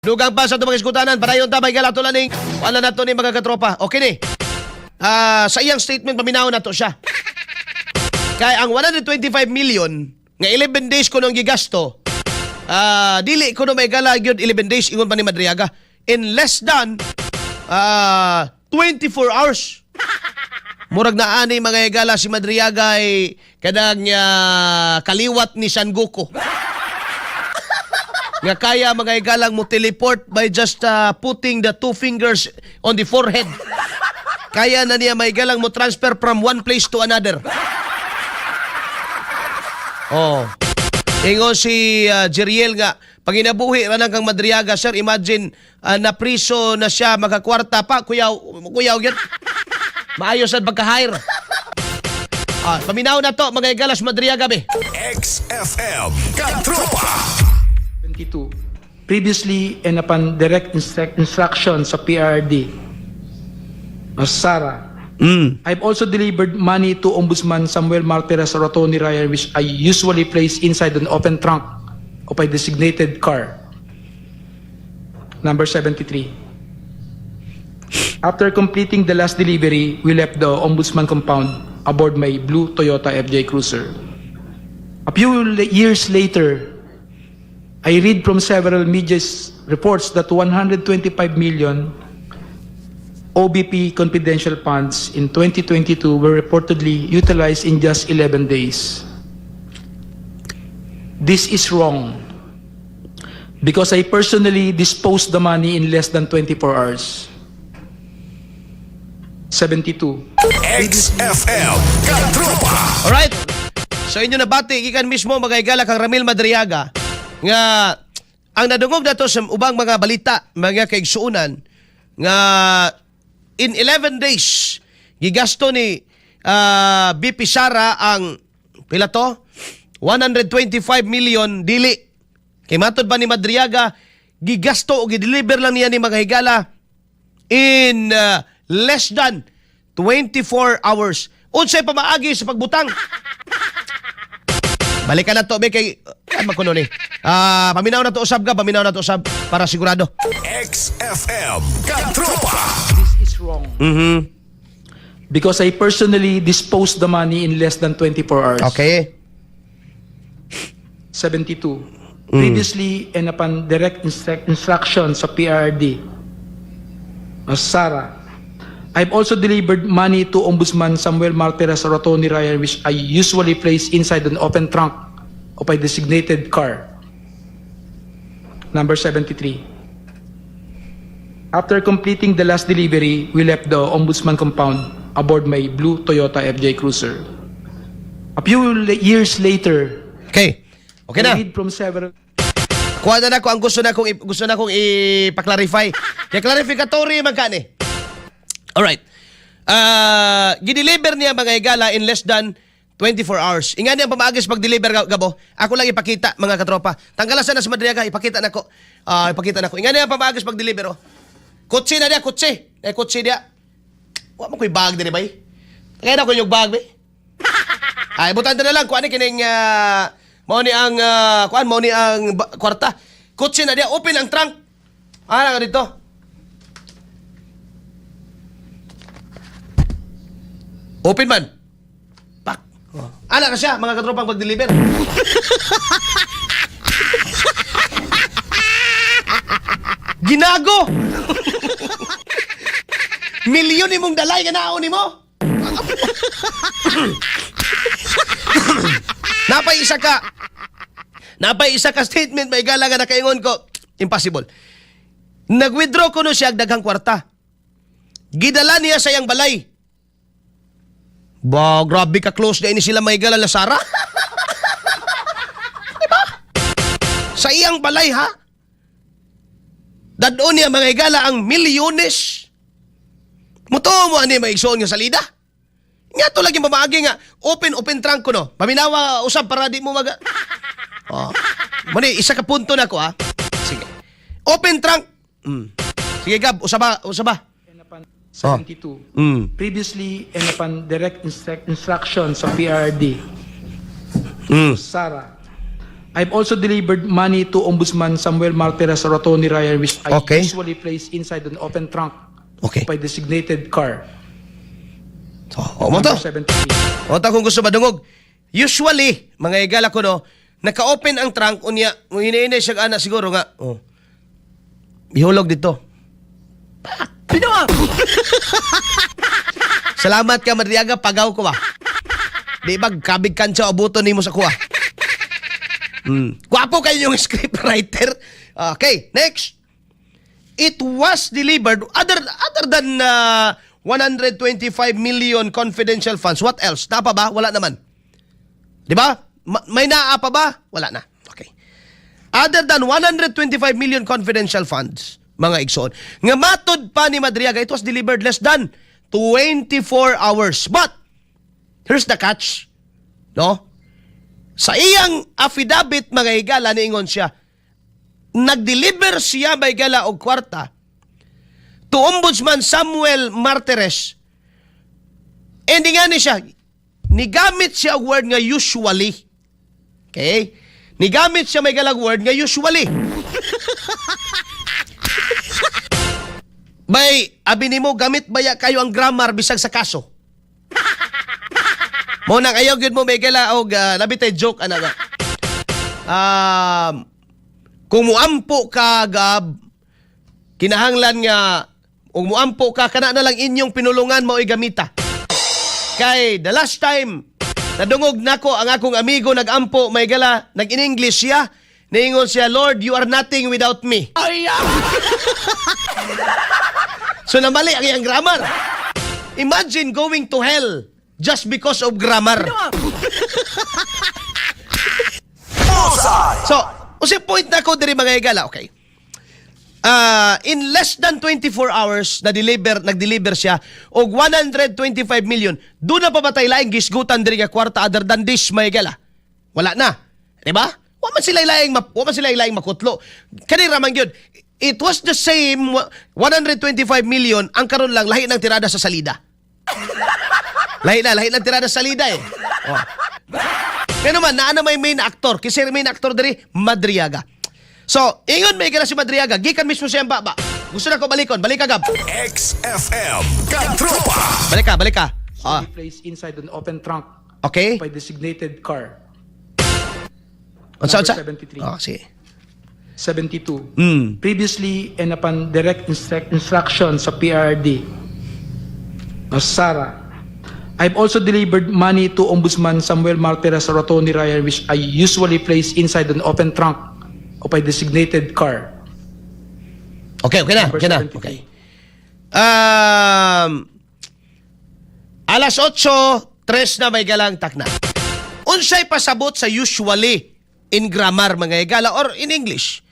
Dugang pa sa itong mga iskutanan, padayon ta, may galato laning, wala na to ni mga katropa. Okay ni. Ah, sa iyang statement, paminaw na to siya. Kaya ang 125 million, nga 11 days ko nung gigasto, dili ko no may gala gyud 11 days, ingon pa ni Madriaga. In less than 24 hours. Murag na ani mga higala si Madriaga ay kanang kaliwat ni San Goku. Nga kaya mga higalang mo teleport by just putting the two fingers on the forehead. Kaya na niya may galang mo transfer from one place to another. Oh. Ingon si Jeriel nga, panginabuhi ra nang kang Madriaga, sir, imagine napriso na siya makakwarta pa, kuyaw, kuyaw gyud. Maayos ang pagka-hire. Ah, paminaw na to mga higalas Madriaga be. XFM Katropa. 22. Previously and upon direct instructions of PRD, Sara, I've also delivered money to Ombudsman Samuel Martires or Tony Ryan, which I usually place inside an open trunk of a designated car. Number 73. After completing the last delivery, we left the Ombudsman compound aboard my blue Toyota FJ Cruiser. A few years later, I read from several media reports that 125 million OBP confidential funds in 2022 were reportedly utilized in just 11 days. This is wrong because I personally disposed the money in less than 24 hours. 72. XFM Katropa. Alright? So inyo nabati gikan mismo mga higala kang Ramil Madriaga nga ang nadungog nato sa ubang mga balita, mga kaigsuonan, nga in 11 days gigasto ni BP Sara ang pila to, 125 million. Dili kay matod ba ni Madriaga, gigasto o gideliver lang niya ni mga higala in less than 24 hours. Unsay pamaagi sa pagbutang? Balikan na to be kay ay magkuno ni. Ah, paminaw na to usab ka, paminaw na to usab para sigurado. XFM Katropa. This is wrong because I personally disposed the money in less than 24 hours. 72. Previously and upon direct instructions of PRD, Sara, I've also delivered money to Ombudsman Samuel Martires or Tony Ryan, which I usually place inside an open trunk of a designated car. Number 73. After completing the last delivery, we left the Ombudsman compound aboard my blue Toyota FJ Cruiser. A few years later, Okay na. I read from several Kuha na nako ang gusto na kong ipa-clarify. Kay clarificatory man ka ni. Alright. Gideliver niya mga higala in less than 24 hours. Inga niya pamaagis pag-deliver, Gabo. Ako lang ipakita, mga katropa. Tanggalasan na sa Madriaga, ipakita nako. Ah, ipakita nako. Inga niya pamaagis pag-deliver oh. Kotse na dia, kotse. Eh, kotse dia. Wa mo ko'y bag diri bay. Kaya na ko yung bag bay. Ay, butante na lang kuan ni kining mao ni ang kuan mao ni ang kwarta. Kotse na dia, open ang trunk. Ana ka dito. Open man. Pak. Oh. Ana ka siya, mga katropang pag-deliver. Ginago. Milyon imong dalay nga naon nimo. Napay isa ka. Napay isa ka statement may gala nga nakaingon ko. Impossible. Nag-withdraw ko no siya og daghang kwarta. Gidala niya sa iyang balay. Ba, grabe ka close na ini sila may gala Sara. Diba? Sa iyang balay ha. Dadon niya mga higala ang milyones. Mutuo mo ani maigsoon nga salida. Nga to lagi pamaagi nga open open trunk ko no. Paminawa usab para di mo mag. Oh. Mani isa ka punto na ko ha. Sige. Open trunk. Sige Gab, usaba, usaba. And upon 72. Previously and upon direct instructions of PRD, Sara, I've also delivered money to Ombudsman Samuel Martires or Tony Ryan, which I usually place inside an open trunk of a designated car. So, o mo to. Number 73. O ta kung gusto madungog. Usually, mga higala ko no, naka-open ang trunk unya, hinahinay siya ana siguro nga. Oh. Ihulog dito. Pino! Salamat ka Madriaga, pagaw ko ba. Di ba kabig kansa abuton nimo sa kuha. Gwapo kayo yung script writer. Okay, next. It was delivered other than 125 million confidential funds. What else? Naa pa ba? Wala naman. Di ba? May naa pa ba? Wala na. Okay. Other than 125 million confidential funds, mga igsoon, nga matod pa ni Madriaga, it was delivered less than 24 hours. But, here's the catch. No? Sa iyang affidavit, mga higala, niingon siya, nag-deliver siya, mga higala, og kwarta to Ombudsman Samuel Martires. And nga ni siya, nigamit siya og word nga "usually." Okay? Nigamit siya may galag word nga "usually." Bay, abi nimo gamit baya kayo ang grammar bisag sa kaso. Mo nang ayaw gyud mo may gala og labi tay joke ana nga. Kung muampo ka gab, kinahanglan nga ug muampo ka, kana na lang inyong pinulungan mao'y gamita. Kay the last time nadungog nako ang akong amigo nagampo, may gala, nag-in English siya. Niingon siya, "Lord, you are nothing without me." So namali ang iyang grammar. Imagine going to hell just because of grammar. Bullseye! So, unsay point na ko diri, mga higala, okay. In less than 24 hours na deliver nag-deliver siya og 125 million. Duna pa ba tay laing gisgutan diri nga kwarta other than this, mga higala? Wala na. Di ba? Wa man sila laing makutlo. Kani ra man gyud. It was the same 125 million, ang karon lang lahi ng tirada sa salida. Lahi na, lahi ng tirada sa salida eh. Oh. Kaya naman, naa na may main actor. Kasi main actor diri, Madriaga. So, ingon may si Madriaga, gikan mismo siya ang baba. Gusto na ko balikon, balik ka, Gab. XFM Katropa. Balik ka, balik ka. Ah, Place inside an open trunk of a designated car. Unsa, unsa? Number 73. Oh, sige. 72. Previously and upon direct instruction sa PRRD, o Sara, I've also delivered money to Ombudsman Samuel Martires or Tony Ryan, which I usually place inside an open trunk of a designated car. Okay na, Number okay na. 73. Okay. Alas 8, 3 na may galang takna. Unsay pasabot sa "usually" in grammar, mga higala, or in English?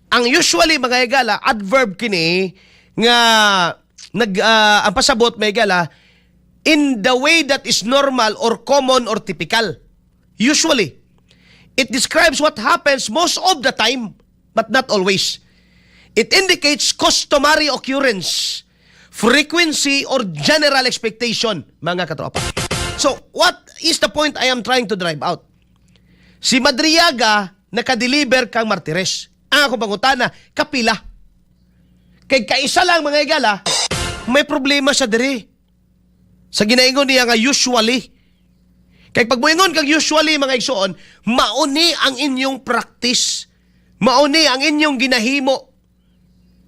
Ang "usually", mga higala, adverb kini nga ang pasabot, mga higala, in the way that is normal or common or typical. Usually. It describes what happens most of the time but not always. It indicates customary occurrence, frequency, or general expectation, mga katropa. So, what is the point I am trying to drive out? Si Madriaga nakadeliver kang Martires. Ang akong pangutana, kapila? Kay kaisa lang, mga higala, may problema siya diri. Sa ginaingon niya nga "usually." Kay pag moingon kag "usually", mga igsoon, mauni ang inyong practice. Mauni ang inyong ginahimo.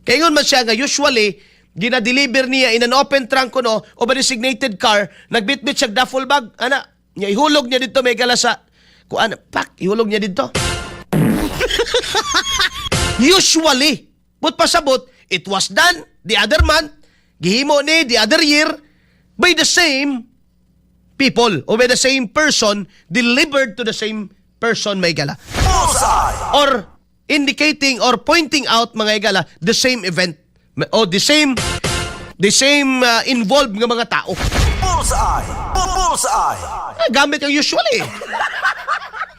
Kay ingon man siya nga usually, gina-deliver niya in an open trunk kuno o ba designated car, nagbitbit siya duffel bag, ana, niya ihulog niya dito may gala sa kuan, pak, ihulog niya dito. Usually, but pasabot, it was done the other month, gihimo ni the other year, by the same people or by the same person, delivered to the same person, may gala. Bullseye! Or indicating or pointing out, mga higala, the same event o the same involved nga mga tao. Bullseye! Bullseye! Ah, gamit yung "usually."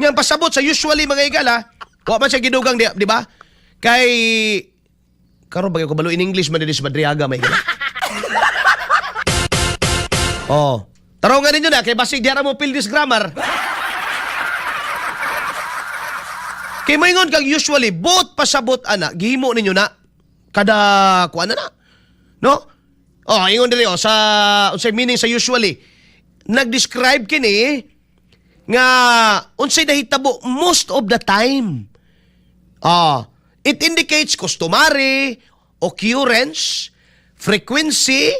Nga pasabot sa "usually", mga higala, wa man siya gidugang di ba? Kay karon bagay ko balo in English man din si Madriaga, may higala. Oh. Tarong nga ninyo na kay basig di ra mo feel this grammar. Kay moingon kag usually, buot pasabot ana, gihimo ninyo na kada kuan na na. No? Oh, ingon diri oh sa unsay meaning sa usually. Nag-describe kini nga unsay nahitabo most of the time. It indicates customary, occurrence, frequency,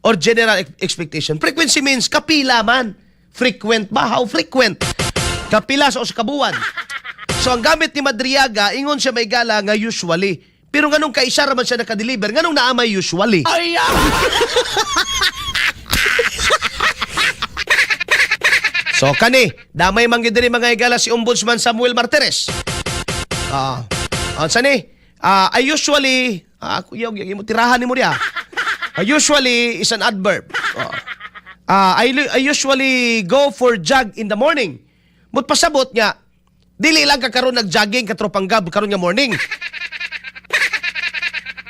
or general expectation. Frequency means kapila man. Frequent ba? How frequent? Kapila sa usa ka buwan. So ang gamit ni Madriaga, ingon siya may gala nga usually. Pero nganong kaisa ra man siya nakadeliver, nganong naa may usually? So kani, damay man gyud diri, mga higala, si Ombudsman Samuel Martires. Unsa ni? I usually, kuya, mo tirahan nimo diha. Usually is an adverb. I usually go for jog in the morning. But pasabot nga, dili lang ka karon nag-jogging, katropang Gab, karon nga morning.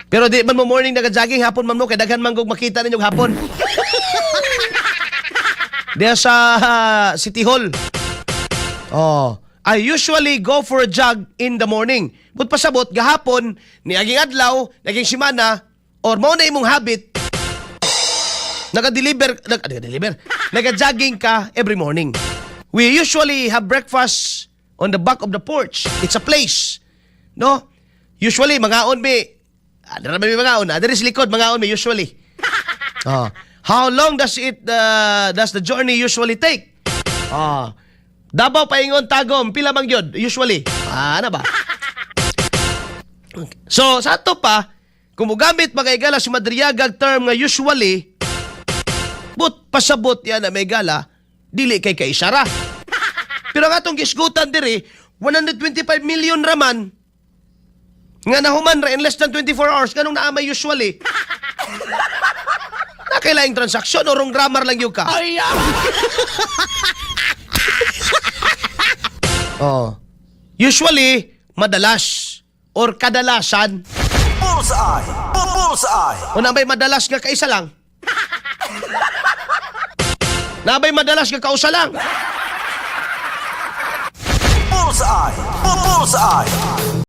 Pero di man mo morning nag-jogging, hapon man mo kay daghan man kog makita ninyo hapon. Diya sa City Hall. Oh, I usually go for a jog in the morning. But pasabot gahapon, niaging adlaw, naging simana, or mao na imong habit, naga-deliver, nag-deliver, naga-jogging ka every morning. We usually have breakfast on the back of the porch. It's a place. No? Usually, mangaon mi, dara mi mangaon, diri sa likod, mangaon mi usually. Oh. How long does the journey usually take? Davao paingon Tagum, pila man gyud usually? Ana ba? Okay. So, sa ato pa, kung mogamit, mga igala, si Madriaga term nga usually, but pasabot yan na may gala, dili kay kaisara. Pero ang atong gisgutan diri, 125 million raman, nga nahuman ra in less than 24 hours, nganong naa may usually? Nakailaing transaksyon o wrong grammar lang yun ka? Oh. Usually, madalas or kadalasan. Bullseye! Bullseye! O nabay madalas nga kaisa lang? Nabay madalas nga kausa lang? Bullseye! Bullseye!